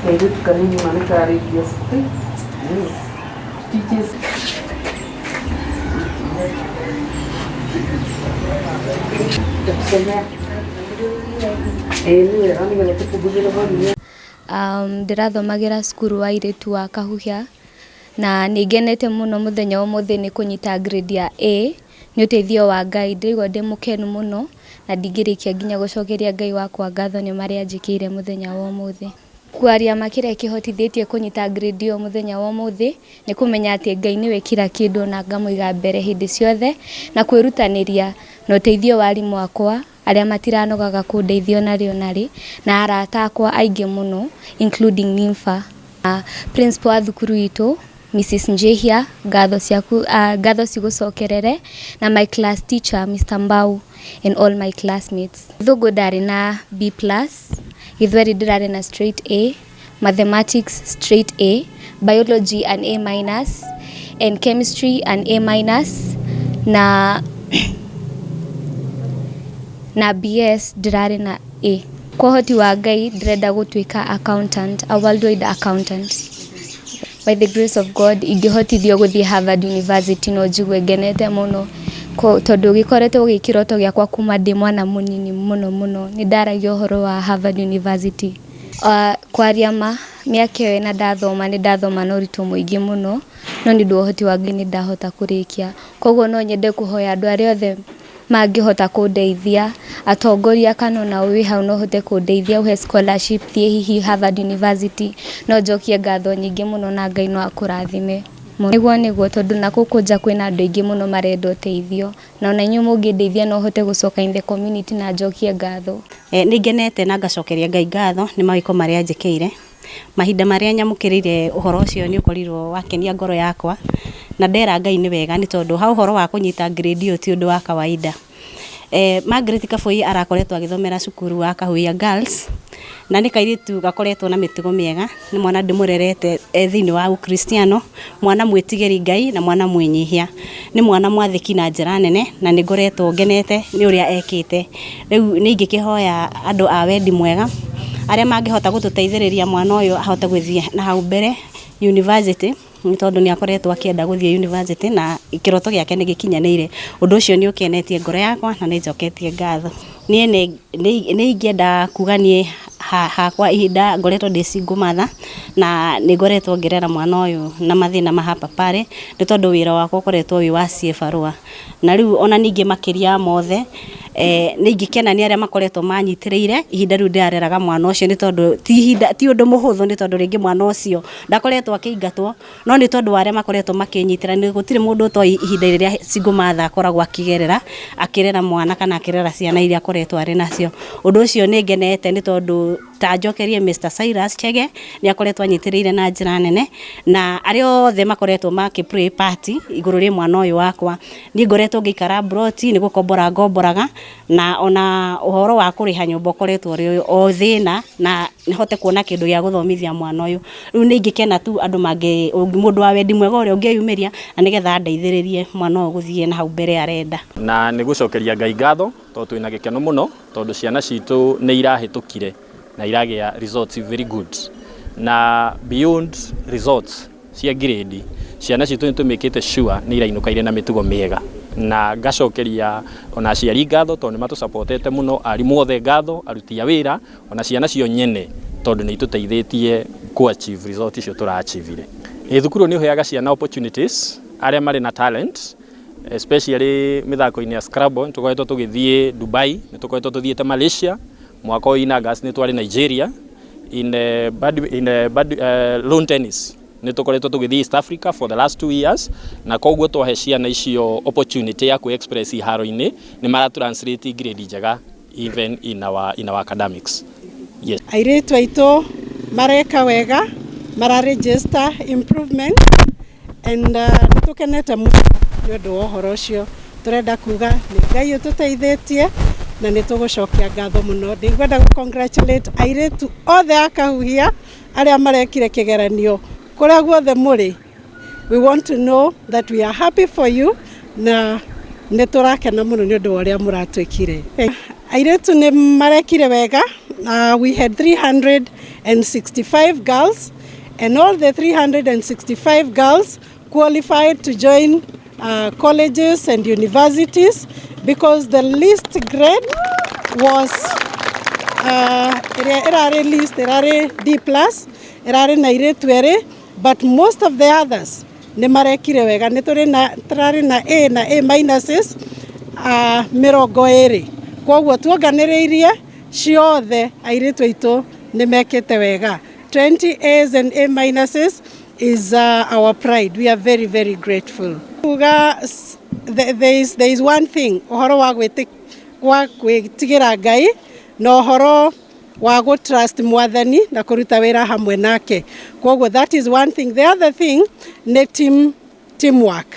Kairĩtu kanini ma nĩ karĩkia stitches. Ĩĩ nĩ wega nĩgetha tũpunguzie volume. Ndĩrathomagĩra cukuru wa airĩtu wa Kahuhia na nĩ ngenete mũno mũthenya wa ũmũthĩ nĩ kũnyita grade ya A. Nĩ ũteithio wa Ngai, ndĩraigua ndĩ mũkenu mũno na ndingĩrĩkia nginya gũcokeria Ngai wakwa ngatho nĩ marĩa anjĩkĩire mũthenya wa ũmũthĩ. Kwaria ma, kĩrĩa kĩhotithĩtie kũnyita grade ĩyo mũthenya wa ũmũthĩ nĩ kũmenya atĩ Ngai nĩwe kila kĩndũ na ngamũiga mbere hĩndĩ ciothe na kwĩrutanĩria na ũteithio wa arimũ akwa arĩa matiranogaga kũndeithia ona rĩ ona rĩ, na arata akwa aingĩ mũno, including Nympha. Principal wa thukuru itũ, Mrs Njihia, ngatho ciaku, ngatho cigũcokerere, na my class teacher, Mr Mbau, and all my classmates. Gĩthũngũ ndarĩ na B+, Gĩthweri ndĩrarĩ na straight A, mathematics straight A, biology an A minus, and chemistry an A minus, na BS ndĩrarĩ na A. Kwa ũhoti wa Ngai ndĩrenda gũtuĩka accountant, a worldwide accountant. By the grace of God, ingĩhotithio gũthiĩ Harvard University no njigue ngenete mũno, tondũ gĩkoretwo gĩ kĩroto gĩakwa kuma ndĩ mwana mũnini mũno mũno. Nĩ ndaragia ũhoro wa Harvard University. Kwaria ma, mĩaka ĩyo ĩna ndathoma, nĩ ndathoma na ũritũ mũingĩ mũno, no nĩ ũndũ wa ũhoti wa Ngai nĩ ndahota kũrĩkia. Koguo no nyende kũhoya andũ arĩa othe mangĩhota kũndeithia, atongoria, kana ona wĩ hau no ũhote kũndeithia ũhe scholarship thiĩ hihi Harvard University, no njokie ngatho nyingĩ mũno na Ngai no akũrathime. Nĩguo, tondũ na gũkũ nja kwĩna andũ aingĩ mũno marenda ũteithio, na ona inyuĩ mũngĩndeithia no hote gũcoka in the community na njokie ngatho. Nĩ ngenete na ngacokeria Ngai ngatho nĩ mawĩko marĩa anjĩkĩire. Mahinda marĩa nyamũkĩrĩire ũhoro ũcio nĩ ũkorirwo wakenia ngoro yakwa na ndera Ngai nĩ wega, nĩ tondũ ha ũhoro wa kũnyita grade ĩyo ti ũndũ wa kawaida. Margaret Kabui arakoretwo agĩthomera cukuru wa Kahuhia Girls na nĩ kairĩtu gakoretwo na mĩtugo mĩega. Nĩ mwana ndĩmũrerete e thĩinĩ wa ũkristiano, mwana mwĩtigĩri Ngai na mwana mwĩnyihia. Nĩ mwana mwathĩki na njĩra nene na nĩ ngoretwo ngenete nĩ ũrĩa ekĩte. Rĩu nĩ ingĩkĩhoya andũ a wendi mwega arĩa mangĩhota gũtũteithĩrĩria mwana ũyũ ahote gũthiĩ na hau mbere university, nĩ tondũ nĩ akoretwo akĩenda gũthiĩ university na kĩroto gĩake nĩ gĩkinyanĩire. Ũndũ ũcio nĩ ũkenetie ngoro yakwa na nĩ njoketie ngatho. Niĩ nĩ ingĩenda kuga niĩ hakwa ihinda ngoretwo ndĩ single mother na nĩ ngoretwo ngĩrera mwana ũyũ na mathĩna ma hapa pale, nĩ tondũ wĩra wakwa ũkoretwo wĩ wa ciĩbarũa. Na rĩu ona ningĩ makĩria mothe, nĩ ingĩkena nĩ arĩa makoretwo manyitĩrĩire ihinda rĩu ndĩrareraga mwana ũcio, nĩ tondũ ti ihinda, ti ũndũ mũhũthũ, nĩ tondũ rĩngĩ mwana ũcio ndakoretwo akĩingatwo, no nĩ tondũ wa arĩa makoretwo makĩnyitĩra. Nĩ gũtirĩ mũndũ ũtoĩ ihinda rĩrĩa single mother akoragwo akĩgerera akĩrera mwana kana akĩrera ciana iria akoretwo arĩ nacio. Ũndũ ũcio nĩ ngenete nĩ tondũ ta njokerie Mr Cyrus Chege nĩ akoretwo anyitĩrĩire na njĩra nene na arĩa othe makoretwo makĩ play part igũrũ rĩ mwana ũyũ wakwa. Niĩ ngoretwo ngĩikara mburoti, nĩ gũkombora ngomboraga, na ona ũhoro wa kũrĩha nyũmba ũkoretwo ũrĩ o thĩna na hote kuona kĩndũ gĩa gũthomithia mwana ũyũ. Rĩu nĩ ingĩkena tu andũ mangĩ, mũndũ wa wendi mwega ũrĩa ũngĩyumĩria na nĩgetha andeithĩrĩrie mwana ũyũ gũthiĩ na hau mbere arenda. Na nĩ gũcokeria Ngai ngatho tondũ twĩna gĩkeno mũno, tondũ ciana citũ nĩ irahĩtũkire na iragĩa results very good, na beyond results cia grade, ciana citũ nĩ tũmĩkĩte sure nĩ irainũka irĩ na mĩtugo mĩega. Na ngacokeria ona aciari ngatho tondũ nĩ matũsupportete mũno, arimũ othe ngatho, aruti a wĩra, ona ciana cio nyene, tondũ nĩ itũteithĩtie ku achieve result icio tũra achievire. Thukuru nĩ ũheaga ciana opportunities arĩa marĩ na talent, especially mĩthako-inĩ ya Scrabble. Nĩ tũkoretwo tũgĩthiĩ Dubai, nĩ tũkoretwo tũthiĩte Malaysia, mwaka ũyũ in August nĩ twarĩ Nigeria. In lawn tennis nĩ tũkoretwo tũgĩthiĩ East Africa for the last 2 years, na koguo twahe ciana icio opportunity ya kwĩ express iharo-inĩ, nĩ mara translate grade njega even in our academics, yes. Airĩtu aitũ mareka wega, mara register improvement and nĩ tũkenete mũno nĩ ũndũ wa ũhoro ũcio. Tũrenda kuga nĩ Ngai ũtũteithĩtie na nĩ tũgũcokia ngatho mũno. Ndingwenda gũ congratulate airĩtu othe a Kahuhia arĩa marekire kĩgeranio kũrĩa guothe mũrĩ. We want to know that we are happy for you na nĩ tũrakena mũno nĩ ũndũ wa ũrĩa mũratwĩkire. Airĩtu nĩ marekire wega. We had 365 girls, and all the 365 girls qualified to join colleges and universities because the least grade was ĩrĩa ĩrarĩ least ĩrarĩ D plus, ĩrarĩ na airĩtu erĩ, but most of the others nĩ marekire wega. Nĩ tũrĩ na tũrarĩ na A na A minuses 20. Koguo tuonganĩrĩirie ciothe, airĩtu aitũ nĩ mekĩte wega. 20 A's and A minuses is our pride. We are very, very grateful. Kuga there is one thing, ũhoro wa wa gwĩtigĩra Ngai na ũhoro wa gũ trust Mwathani na kũruta wĩra hamwe nake. Koguo that is one thing. The other thing nĩ teamwork,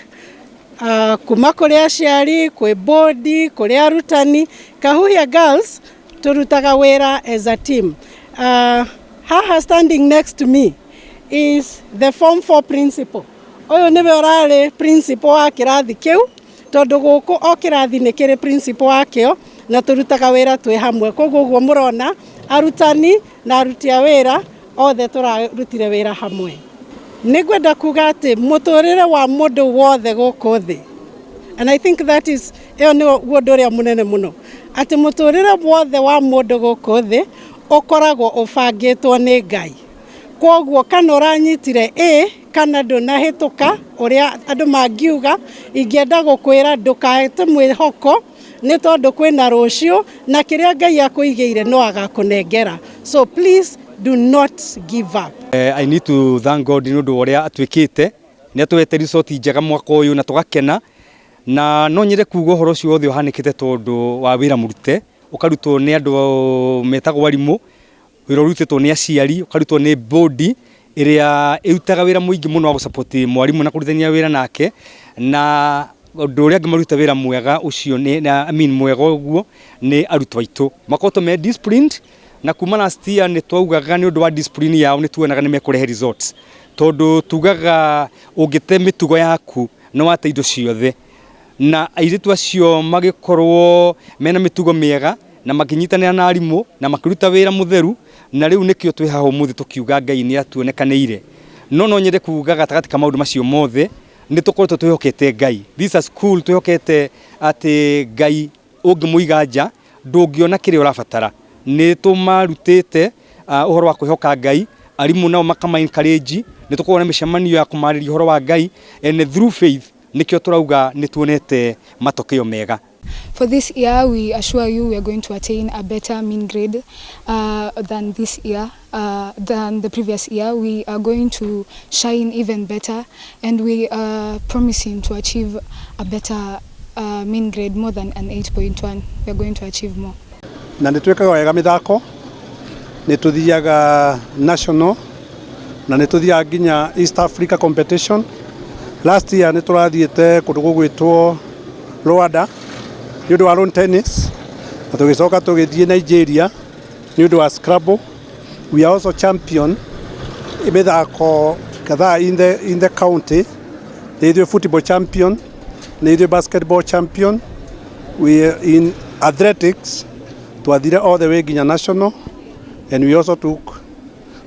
kuma kũrĩ aciari, kwĩ bodi, kũrĩ arutani. Kahuhia Girls tũrutaga wĩra as a team. Haha standing next to me is the form 4 principal. Ũyũ nĩwe ũrarĩ principal wa kĩrathi kĩu, tondũ gũkũ o kĩrathi nĩ kĩrĩ principal wakĩo, na tũrutaga wĩra twĩ hamwe. Koguo ũguo mũrona arutani na aruti a wĩra othe tũrarutire wĩra hamwe. Nĩ ngwenda kuga atĩ mũtũrĩre wa mũndũ wothe gũkũ thĩ, and I think that is ĩyo nĩ guo ũndũ ũrĩa mũnene mũno, atĩ mũtũrĩre wothe wa mũndũ gũkũ thĩ ũkoragwo ũbangĩtwo nĩ Ngai. Koguo kana ũranyitire A kana ndũnahĩtũka ũrĩa andũ mangiuga, ingĩenda gũkwĩra ndũkahĩte mwĩhoko, nĩ tondũ kwĩna rũciũ na kĩrĩa Ngai akũigĩire no agakũnengera. So please do not give up. I need to thank God nĩ ũndũ wa ũrĩa atwĩkĩte. Nĩ atũhete result njega mwaka ũyũ na tũgakena, na no nyende kuga ũhoro ũcio wothe ũhanĩkĩte tondũ wa wĩra mũrute, ũkarutwo nĩ andũ metagwo arimũ, wĩra ũrutĩtwo nĩ aciari, ũkarutwo nĩ bodi ĩrĩa ĩrutaga wĩra mũingĩ mũno wa gũsupport mwarimũ na kũrutithania wĩra nake. Na ũndũ ũrĩa angĩ maruta wĩra mwega ũcio nĩ na, I mean, mwega ũguo nĩ arutwo aitũ makoretwo me disciplined, na kuma last year nĩ twaugaga nĩ ũndũ wa discipline yao nĩ tuonaga nĩ mekũrehe results, tondũ tugaga ũngĩte mĩtugo yaku nĩ wate indo ciothe. Na airĩtu acio magĩkorwo mena mĩtugo mĩega na makĩnyitanĩra na arimũ na makĩruta wĩra mũtheru, na rĩu nĩkĩo twĩ haha ũmũthĩ tũkiuga Ngai nĩ atuonekanĩire. No nyende kuga gatagatĩ ka maũndũ macio mothe nĩ tũkoretwo twĩhokete Ngai. This is a school twĩhokete atĩ Ngai ũngĩmũiga nja ndũngĩona kĩrĩa ũrabatara. Nĩ tũmarutĩte ũhoro wa kwĩhoka Ngai, arimũ nao makama encourage, nĩ tũkoragwo na mĩcemanio ya kũmarĩria ũhoro wa Ngai, and through faith nĩkĩo tũrauga nĩ tuonete matokeo mega. For this year, we assure you we are going to attain a better mean grade than this year, than the previous year. We are going to shine even better, and we are promising to achieve a better mean grade, more than an 8.1. We are going to achieve more. Na nĩ twĩkaga wega mĩthako, nĩ tũthiaga national na nĩ tũthiaga nginya East Africa competition. Last year nĩ tũrathiĩte kũndũ gũgwĩtwo Rwanda nĩ ũndũ wa lawn tennis, na tũgĩcoka tũgĩthiĩ Nigeria nĩ ũndũ wa Scrabble. We are also champion mĩthako kadhaa in the county. Nĩ ithuĩ football champion, nĩ ithuĩ basketball champion. We in athletics twathire all the way nginya national, and we also took,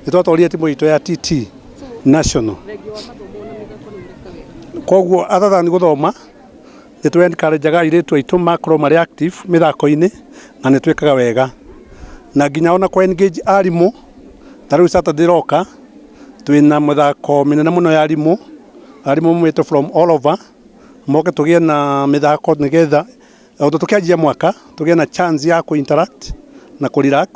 nĩ twatwarire timu itũ ya TT national. Koguo other than gũthoma, nĩ tũ encourageaga airĩtu aitũ makorwo marĩ active mĩthako-inĩ, na nĩ twĩkaga wega na nginya ona kũ engage arimũ. Ta rĩu Saturday ĩroka twĩna mũthako mĩnene mũno ya arimũ, arimũ maumĩte from all over moke tũgĩe na mĩthako nĩgetha o tũkĩanjia mwaka tũgĩe na chance ya kũ interact na kũ relax.